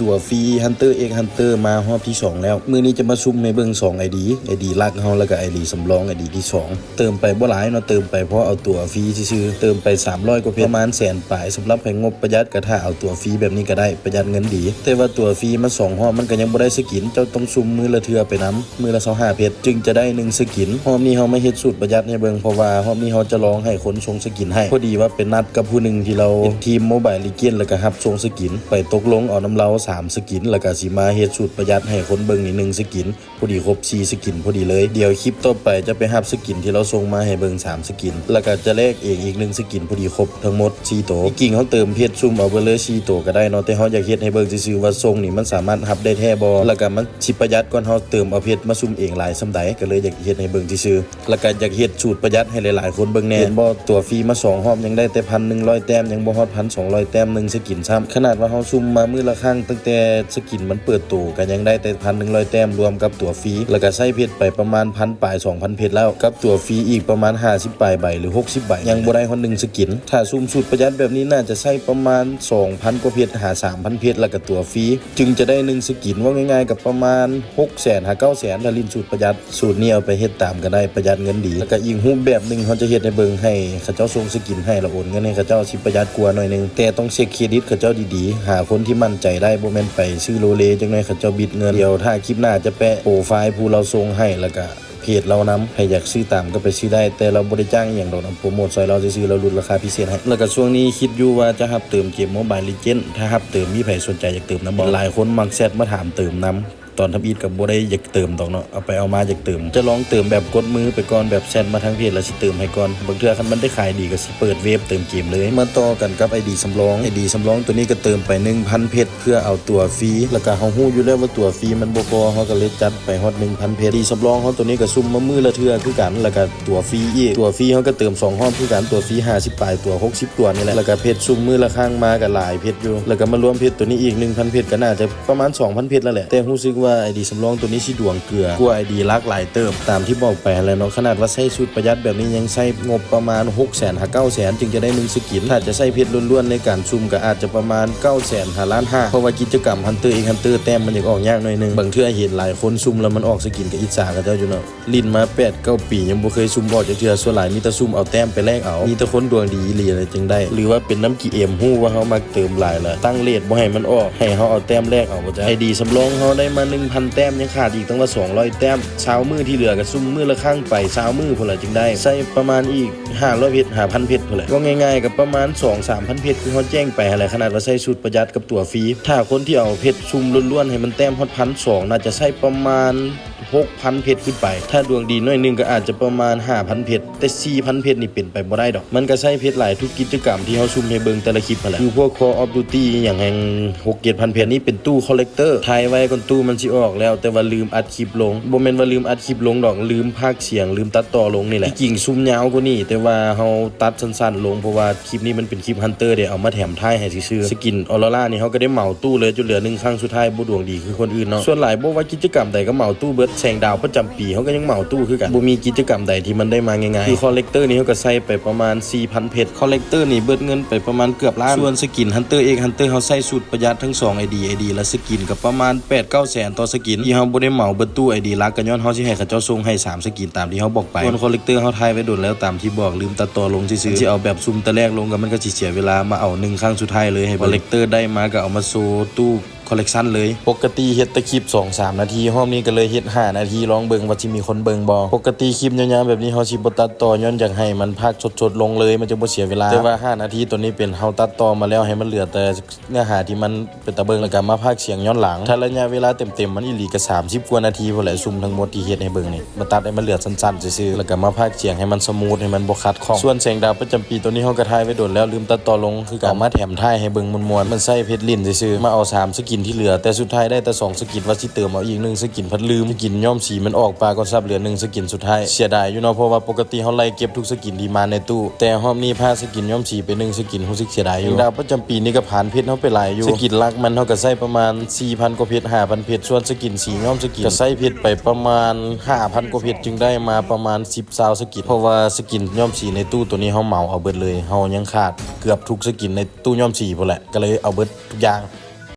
ຕົວຟຣີ Hunter X Hunter ມາຮອບທີສອງແລ້ວ. ມື້ນີ້ຈະມາຊຸ່ມໃຫ້ເບິ່ງສອງໄອດີ ໄອດີຫຼັກເຮົາ ແລ້ວກໍໄອດີສຳລອງ ໄອດີທີສອງ. ເຕີມໄປບໍ່ຫຼາຍເນາະ ເຕີມໄປພໍເອົາຕົວຟຣີຊື່ໆ. ເຕີມໄປສາມຮ້ອຍກວ່າເພັດ ປະມານແສນປາຍ. ສຳລັບໃຜງົບປະຢັດກໍຖ້າເອົາຕົວຟຣີແບບນີ້ກໍໄດ້ ປະຢັດເງິນດີ. ແຕ່ວ່າຕົວຟຣີມາສອງຮອບ ມັນກໍຍັງບໍ່ໄດ້ສະກິນ ເຈົ້າຕ້ອງຊຸ່ມມື້ລະເທື່ອໄປນຳ ມື້ລະຊາວຫ້າເພັດ ຈຶ່ງຈະໄດ້ໜຶ່ງສະກິນ. ຮອບນີ້ເຮົາມາເຮັດສູດປະຢັດໃຫ້ເບິ່ງ ເພາະວ່າຮອບນີ້ເຮົາຈະລອງໃຫ້ຄົນສົ່ງສະກິນໃຫ້. ພໍດີວ່າໄປນັດກັບຜູ້ໜຶ່ງທີ່ລາວເຮັດທີມ Mobile Legends ແລ້ວກໍຮັບສົ່ງສະກິນ ໄປຕົກລົງເອົານຳລາວສາມສະກິນ ແລ້ວກໍຊິມາເຮັດສູດປະຢັດໃຫ້ຄົນເບິ່ງນີ້ໜຶ່ງສະກິນ. ພໍດີຄົບສີ່ສະກິນພໍດີເລີຍ. ດຽວຄລິບຕໍ່ໄປຈະໄປຮັບສະກິນທີ່ລາວສົ່ງມາໃຫ້ເບິ່ງສາມສະກິນ ແລ້ວກໍຈະແລກເອງອີກໜຶ່ງສະກິນ ພໍດີຄົບທັງໝົດສີ່ໂຕ. ທີ່ຈິງເຮົາເຕີມເພັດຊຸ່ມເອົາເບິດເລີຍສີ່ໂຕກໍໄດ້ເນາະ ແຕ່ເຮົາຢາກເຮັດໃຫ້ເບິ່ງຊື່ໆວ່າຊົງນີ້ມັນສາມາດຮັບໄດ້ແທ້ບໍ່ ແລ້ວກໍມັນຊິປະຢັດກວ່າເຮົາເຕີມເອົາເພັດມາຊຸ່ມເອງຫຼາຍສ່ຳໃດ ກໍເລີຍຢາກເຮັດໃຫ້ເບິ່ງຊື່ໆ ແລ້ວກໍຢາກເຮັດສູດປະຢັດໃຫ້ຫຼາຍໆຄົນເບິ່ງແດ່. ເຫັນບໍ່ ຕົວຟຣີມາສອງຮອບຍັງໄດ້ແຕ່ພັນໜຶ່ງຮ້ອຍແຕ້ມ ຍັງບໍ່ຮອດພັນສອງຮ້ອຍແຕ້ມໜຶ່ງສະກິນຊ້ຳ. ຂະໜາດວ່າເຮົາຊຸ່ມມາມື້ລະຄັ້ງ ຕັ້ງແຕ່ ສະກິນມັນເປີດໂຕກໍຍັງໄດ້ແຕ່ພັນໜຶ່ງຮ້ອຍແຕ້ມ ລວມກັບຕົວຟຣີ ແລ້ວກໍໃຊ້ເພັດໄປປະມານພັນປາຍ ສອງພັນເພັດແລ້ວ ກັບຕົວຟຣີອີກປະມານຫ້າສິບປາຍໃບ ຫຼື ຫົກສິບໃບ ຍັງບໍ່ໄດ້ຮອດໜຶ່ງສະກິນ. ຖ້າຊຸ່ມສູດປະຢັດແບບນີ້ ໜ້າຈະໃຊ້ປະມານສອງພັນກວ່າເພັດຫາສາມພັນເພັດ ແລ້ວກໍຕົວຟຣີ ຈຶ່ງຈະໄດ້ໜຶ່ງສະກິນ. ເວົ້າງ່າຍໆກໍປະມານຫົກແສນຫາເກົ້າແສນ ຖ້າຫຼິ້ນສູດປະຢັດ. ສູດນີ້ເອົາໄປເຮັດຕາມກໍໄດ້ ປະຢັດເງິນດີ. ແລ້ວກໍອີກຮູບແບບໜຶ່ງ ເຮົາຈະເຮັດໃຫ້ເບິ່ງ ໃຫ້ເຂົາເຈົ້າສົ່ງສະກິນໃຫ້ ແລ້ວໂອນເງິນໃຫ້ເຂົາເຈົ້າ ຊິປະຢັດກວ່າໜ້ອຍໜຶ່ງ ແຕ່ຕ້ອງເຊັກເຄຣດິດເຂົາເຈົ້າດີໆ ຫາຄົນທີ່ໝັ້ນໃຈໄດ້. ບໍ່ແມ່ນໄປຊື້ໂລເລ ຈັກໜ້ອຍເຂົາເຈົ້າບິດເງິນ. ດຽວຖ້າຄລິບໜ້າຈະແປະໂປຣໄຟລ໌ຜູ້ລາວສົ່ງໃຫ້ ແລ້ວກໍເພຈລາວນຳ ໃຜຢາກຊື້ຕາມກໍໄປຊື້ໄດ້ ແຕ່ລາວບໍ່ໄດ້ຈ້າງອີ່ຫຍັງດອກນະ ໂປຣໂມດຊ່ອຍລາວຊື່ໆ ລາວຫຼຸດລາຄາພິເສດໃຫ້. ແລ້ວກໍຊ່ວງນີ້ຄິດຢູ່ວ່າຈະຮັບເຕີມເກມ Mobile Legends ຖ້າຮັບເຕີມ ມີໃຜສົນໃຈຢາກເຕີມນຳບໍ່? ຫຼາຍຄົນມັກແຊັດມາຖາມເຕີມນຳ. ຕອນທຳອິດກໍບໍ່ໄດ້ຢາກເຕີມດອກເນາະ ເອົາໄປເອົາມາຢາກເຕີມ. ຈະລອງເຕີມແບບກົດມືໄປກ່ອນ ແບບແຊັດມາທາງເພຈແລ້ວຊິເຕີມໃຫ້ກ່ອນ. ບາງເທື່ອຄັນມັນໄດ້ຂາຍດີກໍຊິເປີດເວັບເຕີມເກມເລີຍ. ມາຕໍ່ກັນກັບໄອດີສຳລອງ ໄອດີສຳລອງໂຕນີ້ກໍເຕີມໄປໜຶ່ງພັນເພັດເພື່ອເອົາຕົວຟຣີ ແລ້ວກໍເຮົາຮູ້ຢູ່ແລ້ວວ່າຕົວຟຣີມັນບໍ່ພໍ ເຮົາກໍເລີຍຈັດໄປຮອດໜຶ່ງພັນເພັດ. ໄອດີສຳລອງເຮົາໂຕນີ້ກໍຊຸ່ມມາມື້ລະເທື່ອຄືກັນ ແລ້ວກໍຕົວຟຣີອີກ ຕົວຟຣີເຮົາກໍເຕີມສອງຮອບຄືກັນ ຕົວຟຣີຫ້າສິບປາຍຕົວ ຫົກສິບຕົວນີ້ແຫຼະ ແລ້ວກໍເພັດຊຸ່ມມື້ລະຄັ້ງມາກໍຫຼາຍເພັດຢູ່ ແລ້ວກໍມາລວມເພັດໂຕນີ້ອີກໜຶ່ງພັນເພັດ ກໍໜ້າຈະ ປະມານສອງພັນເພັດແລ້ວແຫຼະ ແຕ່ຮູ້ສຶກວ່າໄອດີສຳລອງໂຕນີ້ຊິດວງເກືອກວ່າໄອດີຫຼັກຫຼາຍເຕີບ ຕາມທີ່ບອກໄປຫັ້ນແຫຼະເນາະ. ຂະໜາດວ່າໃຊ້ສູດປະຢັດແບບນີ້ ຍັງໃຊ້ງົບປະມານຫົກແສນຫາເກົ້າແສນ ຈຶ່ງຈະໄດ້ໜຶ່ງສະກິນ. ຖ້າຈະໃຊ້ເພັດລ້ວນໆໃນການຊຸ່ມ ກໍອາດຈະປະມານເກົ້າແສນຫາລ້ານຫ້າ ເພາະວ່າກິດຈະກຳ Hunter X Hunter ແຕ້ມມັນຢາກອອກຍາກໜ້ອຍໜຶ່ງ. ບາງເທື່ອເຫັນຫຼາຍຄົນຊຸ່ມແລ້ວມັນອອກສະກິນ ກໍອິດສາເຂົາເຈົ້າຢູ່ເນາະ. ຫຼິ້ນມາແປດເກົ້າປີ ຍັງບໍ່ເຄີຍຊຸ່ມອອກຈັກເທື່ອ ສ່ວນຫຼາຍມີແຕ່ຊຸ່ມເອົາແຕ້ມໄປແລກເອົາ ມີແຕ່ຄົນດວງດີອີ່ຫຼີແຫຼະຈຶ່ງໄດ້ ຫຼືວ່າເປັນນຳ GM ຮູ້ວ່າເຮົາມັກເຕີມຫຼາຍລະ ຕັ້ງເຣດບໍ່ໃຫ້ມັນອອກ ໃຫ້ເຮົາເອົາແຕ້ມແລກເອົາ. ບໍ່ຈັກ ໄອດີສຳລອງເຮົາໄດ້ມາໜຶ່ງພັນແຕ້ມ ຍັງຂາດອີກຕັ້ງວ່າສອງຮ້ອຍແຕ້ມ ຊາວມື້ທີ່ເຫຼືອກໍຊຸ່ມມື້ລະຄັ້ງໄປ ຊາວມື້ພຸ້ນລະຈຶ່ງໄດ້ ໃຊ້ປະມານອີກຫ້າຮ້ອຍເພັດ ຫ້າພັນເພັດພຸ້ນແຫຼະ. ເວົ້າງ່າຍໆກໍປະມານສອງສາມພັນເພັດ ຄືເຮົາແຈ້ງໄປຫັ້ນແຫຼະ ຂະໜາດວ່າໃຊ້ສູດປະຢັດກັບຕົວຟຣີ. ຖ້າຄົນທີ່ເອົາເພັດຊຸ່ມລ້ວນໆ ໃຫ້ມັນແຕ້ມຮອດພັນສອງ ໜ້າຈະໃຊ້ປະມານ ຫົກພັນເພັດຂຶ້ນໄປ ຖ້າດວງດີໜ້ອຍໜຶ່ງກໍອາດຈະປະມານຫ້າພັນເພັດ ແຕ່ສີ່ພັນເພັດນີ້ເປັນໄປບໍ່ໄດ້ດອກ ມັນກໍໃຊ້ເພັດຫຼາຍທຸກກິດຈະກຳທີ່ເຮົາຊຸ່ມໃຫ້ເບິ່ງແຕ່ລະຄລິບຫັ້ນແຫຼະ ຄືພວກ Call of Duty ອີ່ຫຍັງແຮ່ງຫົກເຈັດພັນເພັດ. ນີ້ເປັນຕູ້ Collector ຖ່າຍໄວ້ກ່ອນຕູ້ມັນຊິອອກແລ້ວ ແຕ່ວ່າລືມອັດຄລິບລົງ ບໍ່ແມ່ນວ່າລືມອັດຄລິບລົງດອກ ລືມພາກສຽງ ລືມຕັດຕໍ່ລົງນີ້ແຫຼະ. ທີ່ຈິງຊຸ່ມຍາວກວ່ານີ້ ແຕ່ວ່າເຮົາຕັດສັ້ນໆລົງ ເພາະວ່າ ຄລິບນີ້ມັນເປັນຄລິບ Hunter ເດ ເອົາມາແຖມທ້າຍໃຫ້ຊື່ໆ. ສະກິນ Aurora ນີ້ເຮົາກໍໄດ້ເໝົາຕູ້ເລີຍ ຈົນເຫຼືອໜຶ່ງຄັ້ງສຸດທ້າຍ ບໍ່ດວງດີຄືຄົນອື່ນເນາະ. ສ່ວນຫຼາຍບໍ່ວ່າກິດຈະກຳໃດກໍເໝົາຕູ້ເບິດ ແສງດາວປະຈຳປີເຮົາກໍຍັງເໝົາຕູ້ຄືກັນ ບໍ່ມີກິດຈະກຳໃດທີ່ມັນໄດ້ມາງ່າຍໆ. ຄື Collector ນີ້ເຮົາກໍໃສ່ໄປປະມານສີ່ພັນເພັດ Collector ນີ້ເບິດເງິນໄປປະມານເກືອບລ້ານ. ສ່ວນສະກິນ Hunter X Hunter ເຮົາໃສ່ສູດປະຢັດທັງສອງ ID ID ລະສະກິນກໍປະມານແປດເກົ້າແສນຕໍ່ສະກິນ ທີ່ເຮົາບໍ່ໄດ້ເໝົາເບິດຕູ້ ID ຫຼັກ ກໍຍ້ອນເຮົາຊິໃຫ້ເຂົາເຈົ້າສົ່ງໃຫ້ສາມສະກິນ ຕາມທີ່ເຮົາບອກໄປ. ສ່ວນ Collector ເຮົາຖ່າຍໄວ້ດົນແລ້ວ ຕາມທີ່ບອກ ລືມຕັດຕໍ່ລົງຊື່ໆ. ມັນຊິເອົາແບບຊຸ່ມແຕ່ແລກລົງ ກໍມັນກໍຊິເສຍເວລາ ມາເອົາໜຶ່ງຄັ້ງສຸດທ້າຍເລີຍ ໃຫ້ Collector ໄດ້ມາກໍເອົາມາໂຊຕູ້ Collection ເລີຍ. ປົກກະຕິເຮັດແຕ່ຄລິບສອງສາມນາທີ ຮອບນີ້ກໍເລີຍເຮັດຫ້ານາທີ ລອງເບິ່ງວ່າຊິມີຄົນເບິ່ງບໍ່. ປົກກະຕິຄລິບຍາວໆແບບນີ້ ເຮົາຊິບໍ່ຕັດຕໍ່ ຍ້ອນຢາກໃຫ້ມັນພາກສົດໆລົງເລີຍ ມັນຈະບໍ່ເສຍເວລາ. ແຕ່ວ່າຫ້ານາທີໂຕນີ້ເປັນເຮົາຕັດຕໍ່ມາແລ້ວ ໃຫ້ມັນເຫຼືອແຕ່ ເນື້ອຫາທີ່ມັນເປັນຕາເບິ່ງ ແລ້ວກໍມາພາກສຽງຍ້ອນຫຼັງ. ຖ້າໄລຍະເວລາເຕັມໆມັນອີ່ຫຼີກໍສາມສິບກວ່ານາທີພຸ້ນແຫຼະ ຊຸ່ມທັງໝົດທີ່ເຮັດໃຫ້ເບິ່ງນີ້ ມາຕັດໃຫ້ມັນເຫຼືອສັ້ນໆຊື່ໆ ແລ້ວກໍມາພາກສຽງໃຫ້ມັນສະມູດ ໃຫ້ມັນບໍ່ຂັດຂ້ອງ. ສ່ວນແສງດາວປະຈຳປີໂຕນີ້ ເຮົາກໍຖ່າຍໄວ້ດົນແລ້ວ ລືມຕັດຕໍ່ລົງຄືເອົາມາແຖມທ້າຍໃຫ້ເບິ່ງມ່ວນໆ. ມັນໃຊ້ເພັດຫຼິ້ນຊື່ໆ ມາເອົາສາມສະກິນທີ່ເຫຼືອ ແຕ່ສຸດທ້າຍໄດ້ແຕ່ສອງສະກິນ ວ່າຊິເຕີມເອົາອີກໜຶ່ງສະກິນ ພັດລືມ. ສະກິນຍ້ອມສີມັນອອກປາກ່ອນ ຊັບເຫຼືອໜຶ່ງສະກິນສຸດທ້າຍ. ເສຍດາຍຢູ່ເນາະ ເພາະວ່າປົກກະຕິເຮົາໄລ່ເກັບທຸກສະກິນທີ່ມາໃນຕູ້ ແຕ່ຮອບນີ້ພາດສະກິນຍ້ອມສີໄປໜຶ່ງສະກິນ ຮູ້ສຶກເສຍດາຍຢູ່. ດາວປະຈຳປີນີ້ກໍຜ່ານເພັດເຮົາໄປຫຼາຍຢູ່. ສະກິນຫຼັກມັນເຮົາກໍໃສ່ປະມານສີ່ພັນກວ່າເພັດ ຫ້າພັນເພັດ ສ່ວນສະກິນສີຍ້ອມສະກິນກໍໃສ່ເພັດໄປປະມານຫ້າພັນກວ່າເພັດ ຈຶ່ງໄດ້ມາປະມານສິບ ຊາວສະກິນ ເພາະວ່າສະກິນຍ້ອມສີໃນຕູ້ໂຕນີ້ເຮົາເໝົາເອົາເບິດເລີຍ ເຮົາຍັງຂາດເກືອບທຸກສະກິນໃນຕູ້ຍ້ອມສີພຸ້ນແຫຼະ ກໍເລີຍເອົາເບິດທຸກຢ່າງ.